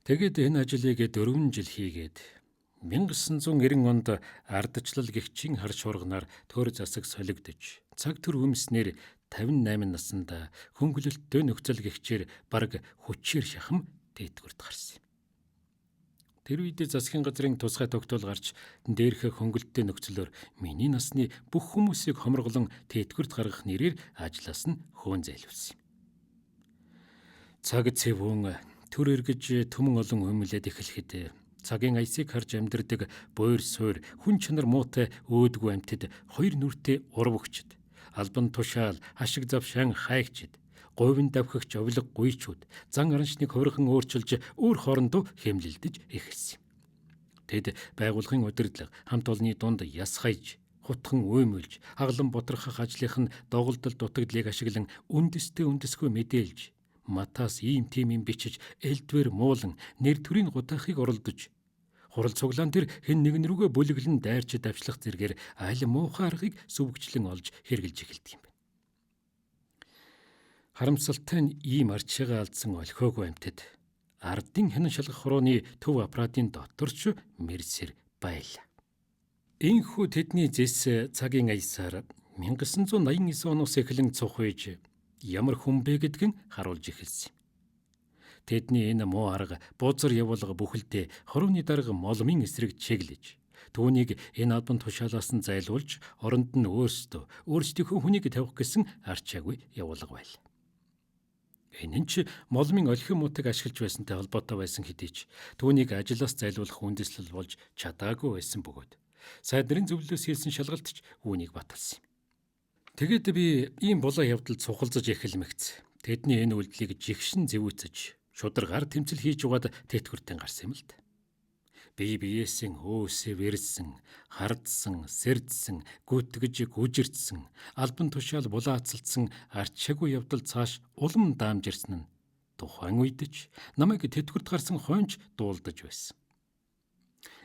Тэгэд энэ ажлыг 4 жил хийгээд 1990 онд ардчлал гэгчийн хар шуурганаар төр засаг солигдож, цаг төр өмснээр 58 наснда хөнгөлөлттэй нөхцөл гэгчээр бараг хүчээр шахам тэтгэврт гарсан юм. Тэр үед засгийн газрын тусгай тогтоол гарч дээрх хөнгөлөлттэй нөхцлөөр миний насны бүх хүмүүсийг хомроглон тэтгэврт гаргах нэрээр ажлаас нь хөөн зайлуулсан юм. Цаг цэвүүн төр эргэж түмэн олон өмлөд эхлэхэд цагийн аясыг харж амьдардаг буур суур хүн чанар муутай өөдгүү амьтад хоёр нүртэй урвагчд, албан тушаал ашиг завшаан хайгчд, говийн давхигч овлог гуйчууд зан араншныг хувирхан өөрчилж өөр хоорондоо хэмлэлдэж эхэлсэн юм. Тэд байгууллагын удирдлага хамт олонны дунд яс хайж, хутхан уймуулж, хаглан ботрохох ажлынх нь доголдол дутагдлыг ашиглан үндэстэй үндэсгүй мэдээлж, матаас ийм тийм юм бичиж, элдвэр муулан нэр төрийн гутаахыг оролдож, хурал цуглаан тэр хэн нэгэн рүүгээ бүлэглэн дайрч давчлах зэргээр аль муухай аргыг сүвгчлэн олж хэрглэж эхэлдэг юм байна. Харамсалтай нь ийм арчаагаа алдсан олхиогүй амьтад ардын хянан шалгах хурууны төв аппаратын дотор ч мэрсэр байлаа. Энэхүү тэдний зэс цагийн аясаар 1989 оноос эхлэн цухуйж ямар хүн бэ гэдг нь харуулж эхэлсэн юм. Тэдний энэ муу арга бузар явуулга бүхэлдээ хорооны дарга молмын эсрэг чиглэж, түүнийг энэ албан тушаалаас нь зайлуулж оронд нь өөрсдөө өөрсдийнхөө хүнийг тавих гэсэн арчаагүй явуулга байлаа. Энэ нь ч молмын олхин мутаг ашиглаж байсантай холбоотой байсан хэдий ч түүнийг ажлаас зайлуулах үндэслэл болж чадаагүй байсан бөгөөд сайд нарын зөвлөлөөс хийсэн шалгалт ч үүнийг баталсан юм. Тэгээд би ийм булаа явдал цухалзаж эхэлмэгц. Тэдний энэ үйлдэлийг жигшин зэвүүцэж шударгаар тэмцэл хийж угаад тэтгэвртэн гарсан юм л да. Би биеэсэн өөсөө вэрсэн, хардсан, сэрдсэн, гүтгэж гүжирдсэн, албан тушаал булаацалдсан арчаагүй явдал цааш улам даамжирсан нь тухайн үед ч намайг тэтгэврт гарсан хойнч дуулдаж байсан.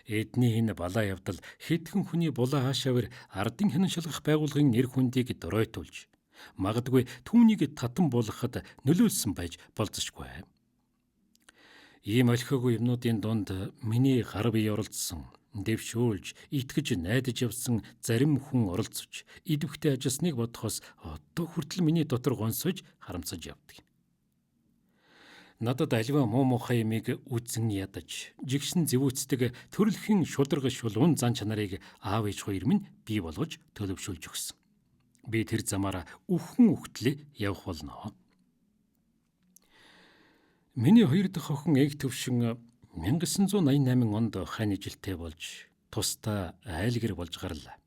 Эдний энэ балаа явдал хэдхэн хүний булаа хаашаавар ардын хянан шалгах байгууллагын нэр хүндийг доройтуулж, магадгүй түүнийг татан буулгахад нөлөөлсөн байж болзошгүй. Ийм олхиогүй юмнуудын дунд миний гар бие оролцсон, дэвшүүлж, итгэж найдаж явсан зарим хүн оролцож, идэвхтэй ажилласныг бодохоос одоо хүртэл миний дотор гонсож харамсаж явдаг. Надад аливаа муу мухай юмыг үзэн ядаж, жигшин зэвүүцдэг төрөлхийн шударга шулуун зан чанарыг аав ээж хоёр минь бий болгож төлөвшүүлж өгсөн. Би тэр замаараа үхэн үхтлээ явах болно. Миний хоёр дахь охин Эг төвшин 1988 онд хань ижилтэй болж тусдаа айлгэр болж гарлаа.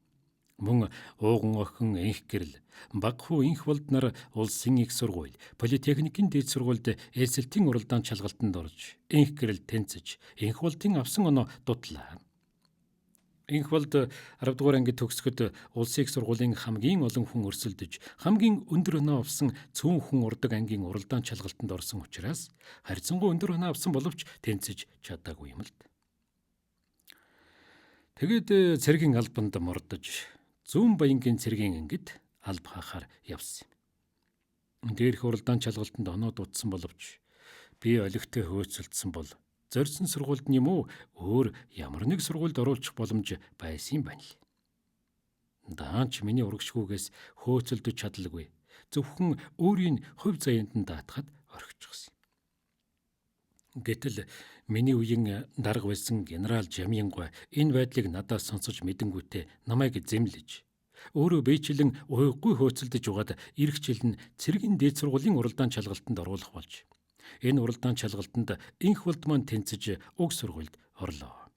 Мөн ууган охин Энх гэрэл, баг хүү Энх болд нар улсын их сургууль, политехникийн дээд сургуульд эсэлтийн уралдаан шалгалтанд орж, Энх гэрэл тэнцэж, Энх болдын авсан оноо дутлаа. Энх болд 10 дугаар анги төгсгöд улсын их сургуулийн хамгийн олон хүн өрсөлдөж, хамгийн өндөр оноо авсан цөөн хүн урдаг ангийн уралдаан шалгалтанд орсон учраас харьцангуй өндөр оноо авсан боловч тэнцэж чадаагүй юм л д. Тэгээд цэргийн албанд мордож, Зүүн Баянгийн цэргийн ангид алба хаахаар явсан юм. Дээрх уралдаан шалгалтанд оноо дутсан боловч би олигтой хөөцөлдсөн бол зорьсон сургуульд нь юм уу өөр ямар нэг сургуульд оруулах боломж байсан юм байна л. Даанч миний урагшгүйгээс хөөцөлдөж чадалгүй. Зөвхөн өөрийн хувь заяанд нь даатахад орхичихсон юм. Гэтэл миний үеийн дарга байсан генерал Жамингуй энэ байдлыг надаас сонсож мэдэнгүүтээ намайг зэмлэж, өөрөө бийчлэн уйггүй хөөцөлдөж угаад ирэх жил нь цэргийн дээд сургуулийн уралдаан шалгалтанд оруулах болж энэ уралдаан шалгалтанд Энх болд маань тэнцэж уг сургуульд орлоо.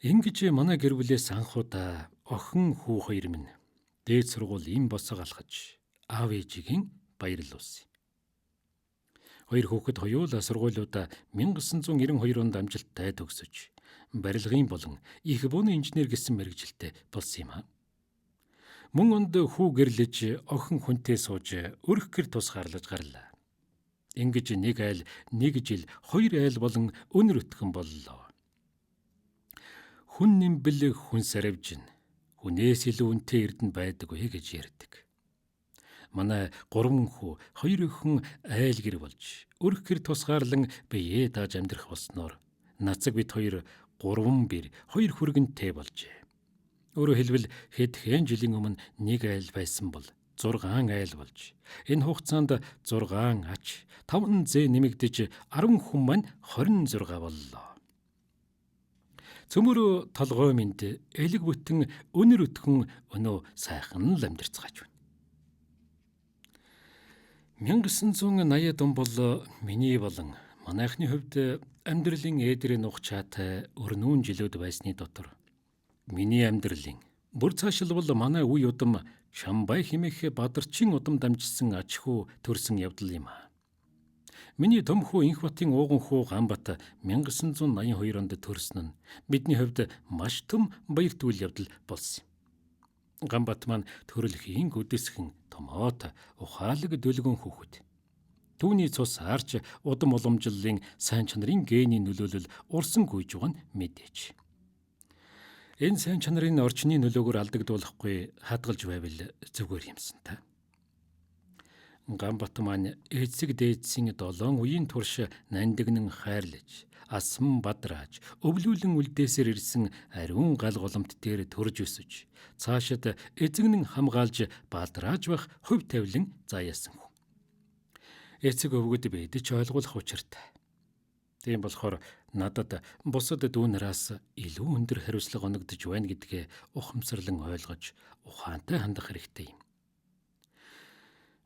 Ингэж манай гэр бүлээс анх удаа охин хүү хоёр минь дээд сургууль им босго алхаж аав ээжигийн баярлуулсан юм. Хоёр хүүхэд хоёулаа сургуулиудаа 1992 онд амжилттай төгсөж, барилгын болон их бууны инженер гэсэн мэргэжилтэй болсон юм аа. Мөн онд хүү гэрлэж охин хүнтэй сууж өрх гэр тусгаарлаж гарлаа. Ингэж нэг айл, нэг жил, хоёр айл болон өнөр өтгөн боллоо. Хүн нэмбэл хүн саривжин. Хүнээс илүү үнэтэй эрдэнэ байдаггүй гэж ярьдаг. Манай 3 хүү, 2 өхөн айл гэр болж, өрх гэр тусгаарлан биеэ дааж амьдрах болсноор нацаг бид хоёр 3 бэр, 2 хүргэнтэй болжээ. Өөрөөр хэлбэл хэдхэн жилийн өмнө нэг айл байсан бол 6 айл болж, энэ хугацаанд 6 ач, 5 зээ нэмэгдэж 10 хүн маань 26 боллоо. Цөмөр толгой минь элэг бүтэн өнөр өтгөн өнөө сайхан л амьдарцгааж байна. 1980-ад он бол миний болон манайхны хувьд амьдралын ээдрийн нухчаатай өрнүүн жилүүд байсны дотор миний амьдралын бүр цаашилбал манай үе удам Шамбай хэмээх Бадарчин удам дамжсан ач хүү төрсөн явдал юм. Миний том хүү Инхбатын ууган хүү Ганбат 1982 онд төрсөн нь бидний хувьд маш том баярт үйл явдал болсон юм. Ганбат маань төрөлхийн гүдэсхэн томоот ухаалаг дөлгөн хүүхэд. Түүний цус арч удам уламжлалын сайн чанарын генийн нөлөөлөл урсан гүйж байгаа нь мэдээж. Энэ сайн чанарын орчны нөлөөгөөр алдагдуулахгүй хадгалж байвал зүгээр юмсан та. Ганбат маань эцэг дээдсийн 7 үеийн турш нандинан хайрлаж, асман бадрааж, өвлүүлэн үлдээсээр ирсэн ариун гал голомт дээр төрж өсөж, цаашид эзэгнэн хамгаалж бадрааж байх хувь тавилан заяасан хүн. Эцэг өвгөд бид ч ойлгуулах учиртай. Тийм болохоор надад бусад дүү нараас илүү өндөр хариуцлага оногдож байна гэдгээ ухамсарлан ойлгож ухаантай хандах хэрэгтэй юм.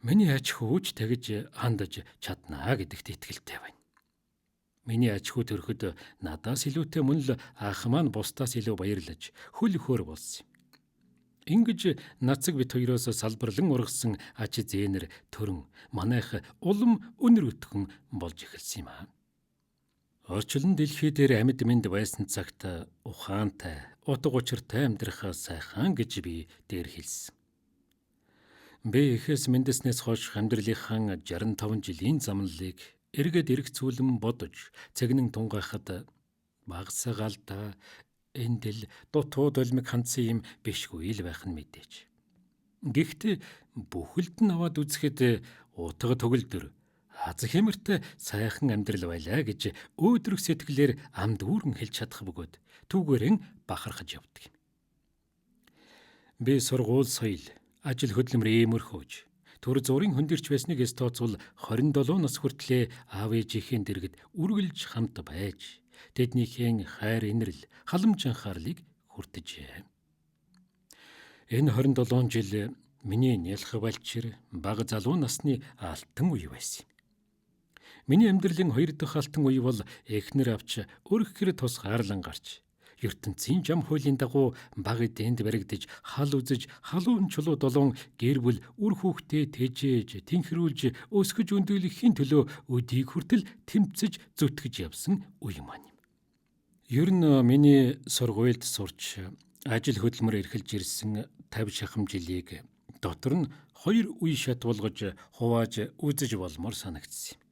Миний ач хөвч тэгж хандаж чаднаа гэдэгт итгэлтэй байна. Миний ач хүү төрөхөд надаас илүүтэй мөн л ах маань бусдаас илүү баярлаж хөл хөөр болсон юм. Ингэж нацаг бит хоёроос салбарлан ургасан ач зээнэр төрөн манайх улам өнөр өтгөн болж эхэлсэн юм аа. Орчлон дэлхий дээр амьд мэнд байсан цагт ухаантай, утга учиртай амьдрах сайхан гэж би дээр хэлсэн. Би эхээс мэндснээс хойш амьдралынхаа 65 жилийн замналыг эргээд эргцүүлэн бодож, цэгнэн тунгаахад багасаа галдаа эндэл дутуу долмиг хандсан юм бишгүй л байх нь мэдээж. Гэхдээ бүхэлд нь аваад үзэхэд утга төгөлдөр аз хэмэртэй сайхан амьдрал байлаа гэж өөдрөг сэтгэлээр ам дүүрэн хэлж чадах бөгөөд түүгээрэн бахархаж явдаг юм. Би сургууль соёл, ажил хөдөлмөр иймэрхүүж төр зургийн хөндөрч байсныг эс тооцвол 27 нас хүртлээр аав ээжийнхээ дэргэд үргэлж хамт байж тэднийхээ хайр инрэл, халамж анхаарлыг хүртэжээ. Энэ 27 жил миний нялх балчир бага залуу насны алтан үе байсан юм. Миний амьдралын хоёр дахь алтан үе бол эхнэр авч өрх гэр тусгаарлан гарч ертөнцийн жам хуулийн дагуу бага эдэнд баригдаж хал үзэж халуун чулуу долоон гэр бүл үр хүүхдээ тэжээж тэнхрүүлж өсгөж өндөөлөхийн төлөө өдийг хүртэл тэмцэж зүтгэж явсан үе маань юм. Ер нь миний сургуульд сурч ажил хөдөлмөр эрхэлж ирсэн 50 шахам жилийг дотор нь хоёр үе шат болгож хувааж үзэж болмоор санагдсан юм.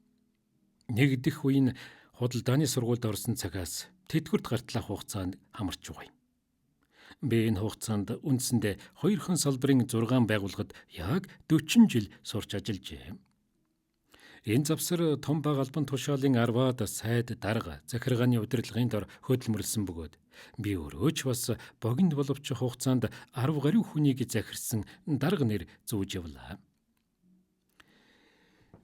Нэг дэх үе нь худалдааны сургуульд орсон цагаас тэтгэврт гартлах хугацаанд хамарч байгаа юм. Би энэ хугацаанд үндсэндээ хоёрхан салбарын 6 байгууллагад яг 40 жил сурч ажиллажээ. Энэ завсар том бага албан тушаалын 10-аад сайд дарга захиргааны удирдлагын дор хөдөлмөрлсөн бөгөөд би өөрөө ч бас богино боловч хугацаанд 10 гаруй хүнийг захирсан дарга нэр зүүж явлаа.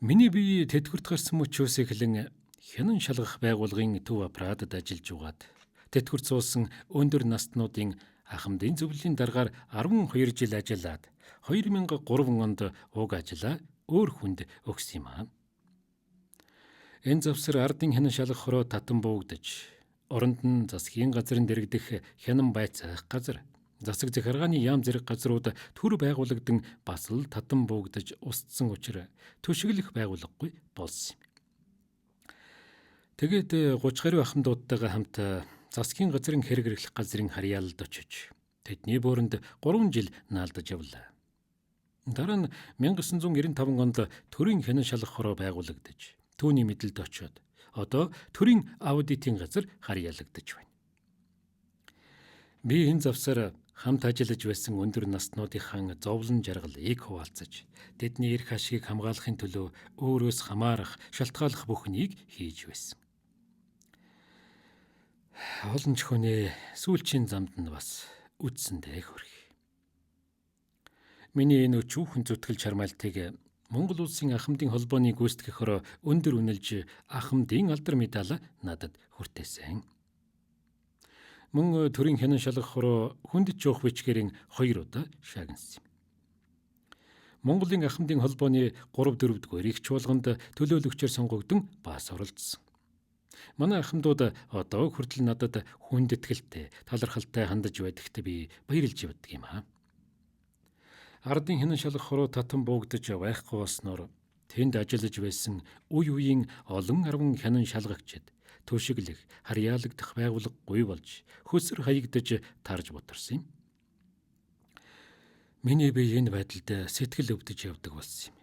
Миний бие тэтгэврт гарсан мөчөөс эхлэн хянан шалгах байгууллагын төв аппаратад ажиллаж угаад тэтгэврт суусан өндөр настнуудын ахмадын зөвлөлийн даргаар 12 жил ажиллаад 2003 онд уг ажлаа өөр хүнд өгсөн юм аа. Энэ завсар ардын хянан шалгах хороо татан буугдаж, оронд нь засгийн газрын дэрэгдэх хянан байцаах газар, засаг захиргааны яам зэрэг газрууд төр байгуулагдан бас л татан буугдаж устсан учир түшиглэх байгууллагагүй болсон юм. Тэгээд 30 гаруй ахмадуудтайгаа хамт засгийн газрын хэрэг эрхлэх газрын харьяалалд очиж тэдний бөөрөнд 3 жил наалдаж явлаа. Дараа нь 1995 онд төрийн хянан шалгах хороо байгуулагдаж түүний мэдлэлд очиод одоо төрийн аудитын газар харьяалагдаж байна. Би энэ завсар Хамт ажиллаж байсан өндөр наснуудынхаа зовлон жаргалыг хуваалцаж, тэдний эрх ашигыг хамгаалахын төлөө өөрөөс хамаарах, шалтгааллах бүхнийг хийж байсан. Олон ч хүнээ сүүлчийн замд нь бас үдсэндээ хүрэх. Миний энэ өчүүхэн зүтгэл чармайлтыг Монгол Улсын Ахмадын холбооны гүйцэтгэхөөр өндөр үнэлж Ахмадын алдар медаль надад хүртээсэн. Мөн төрийн хянан шалгах хуруу хүндэт жуух бичгэрийн 2 удаа шагнасан юм. Монголын Ахмадын холбооны 3 4 дугаар их чуулганд төлөөлөгчөөр сонгогдсон бас оролцсон. Манай ахмадууд одоо хүртэл надад хүндэтгэлтэй, талархалтай хандаж байдагт би баярлж явдаг юм аа. Ардын хянан шалгах хуруу татан буугдаж байхгүй болсноор тэнд ажиллаж байсан үе үеийн олон арван хянан шалгагчид түшиглэх, харьяалагдах байгууллагагүй болж хөсөр хаягдаж тарж бутарсан юм. Миний бие энэ байдалд сэтгэл өвдөж явдаг болсон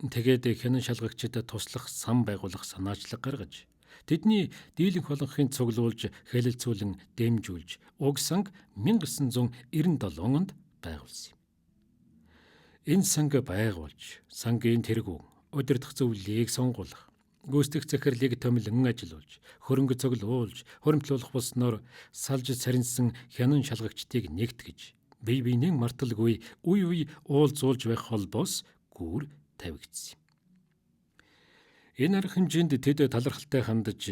юм. Тэгээд хянан шалгагчид туслах сан байгуулах санаачлаг гаргаж, тэдний дийлэнх олонхын цуглуулж, хэлэлцүүлэн дэмжүүлж, уг санг 1997 онд байгуулсан юм. Энэ санг байгуулж, сангийн тэргүүн, удирдах зөвлөлийг сонгуулах, гүйцэтгэх захирлыг томилон ажилуулж, хөрөнгө цуглуулж, хуримтлуулах болсноор салж сарнсан хянан шалгагчдыг нэгтгэж, бие биенээ марталгүй үе үе уулзуулж байх холбоос гүр тавигдсан юм. Энэ арга хэмжээнд тэд талархалтай хандаж,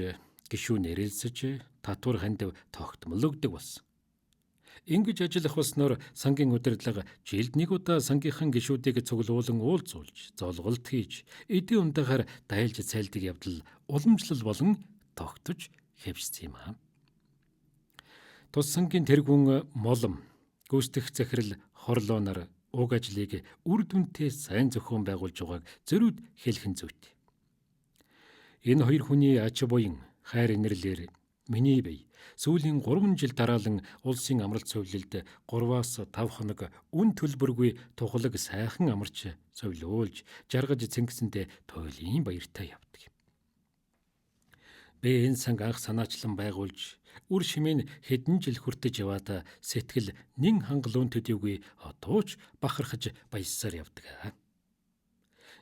гишүүн нэрэлсэж, татвар хандив тогтмол өгдөг болсон. Ингэж ажиллах болсноор сангийн удирдлага жилд нэг удаа сангийнхан гишүүдийг цуглуулан уулзуулж, золголт хийж, эдийн ундаагаар дайлж цайлдаг явдал уламжлал болон тогтож хэвшсэн юм аа. Тус сангийн тэргүүн Молом, гүйцэтгэх захирал Хорлоо нар уг ажлыг үр дүнтэй сайн зохион байгуулж байгааг зөрүүд хэлэх нь зүйтэй. Энэ хоёр хүний ач буян хайр инэрлэр миний бие сүүлийн 3 жил дараалан улсын амралт сувилалд 3-аас 5 хоног үн төлбөргүй тухлаг сайхан амарч сувилуулж жаргаж цэнгисэндээ туйлын баяртай явдаг юм. Би энэ санг анх санаачлан байгуулж үр шимийн хэдэн жил хүртэж яваад сэтгэл нэн хангалуун төдийгүй отууч бахархаж баяссаар явдаг.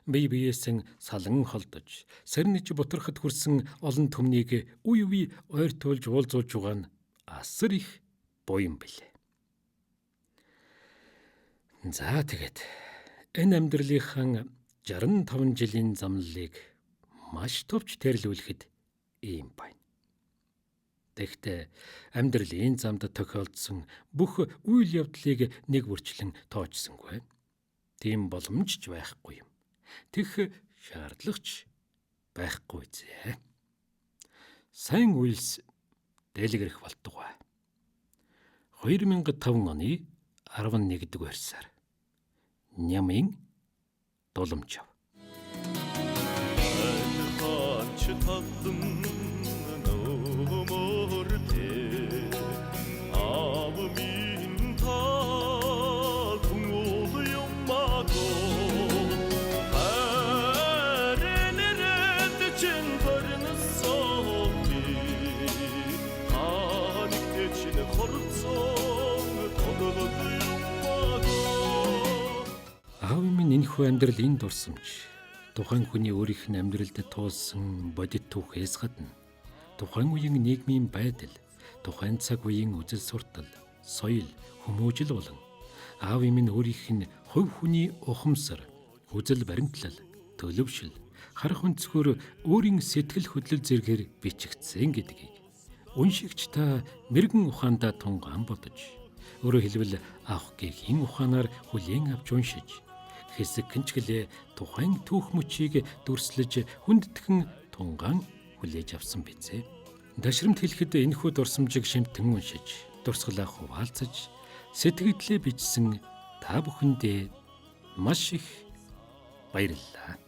Бие биеэсэн салан холдож, сэрнэж бутархад хүрсэн олон түмнийг үе үе ойртуулж уулзуулж байгаа нь асар их буян билээ. За тэгээд энэ амьдралынхаа 65 жилийн замналыг маш товч тэрлүүлэхэд ийм байна. Тэгэхдээ амьдралын замд тохиолдсон бүх үйл явдлыг нэг бүрчлэн тоочсонгүй. Тийм боломж ч байхгүй юм. Тех шаардлагач байхгүй зээ. Сайн үйлс дэлгэрэх болтугай. 2005 оны 11 дугаар сар. Нямын Дуламжав. Энэхүү амьдрал энэ дурсамж тухайн хүний өөрийнх нь амьдралд туулсан бодит түүхээс гадна тухайн үеийн нийгмийн байдал, тухайн цаг үеийн үзэл суртал, соёл, хүмүүжил болон аав минь өөрийнх нь хувь хүний ухамсар, үзэл баримтлал, төлөвшил, харах өнцгөр өөрийн сэтгэл хөдлөл зэргээр бичигдсэн гэдгийг уншигч та мэрэгэн ухаандаа тунгаан бодож, өөрөөр хэлбэл авах гэхийн ухаанаар хүлээн авч уншиж, хэсэг гинчгэлээ тухайн түүх мөчийг дүрслэж хүндэтгэн тунгаан хүлээж авсан бизээ. Дашрамт хэлэхэд энэхүү дурсамжийг шимтэн уншиж, дурсгалаа хуваалцаж, сэтгэлдээ бичсэн та бүхэндээ маш их баярлалаа.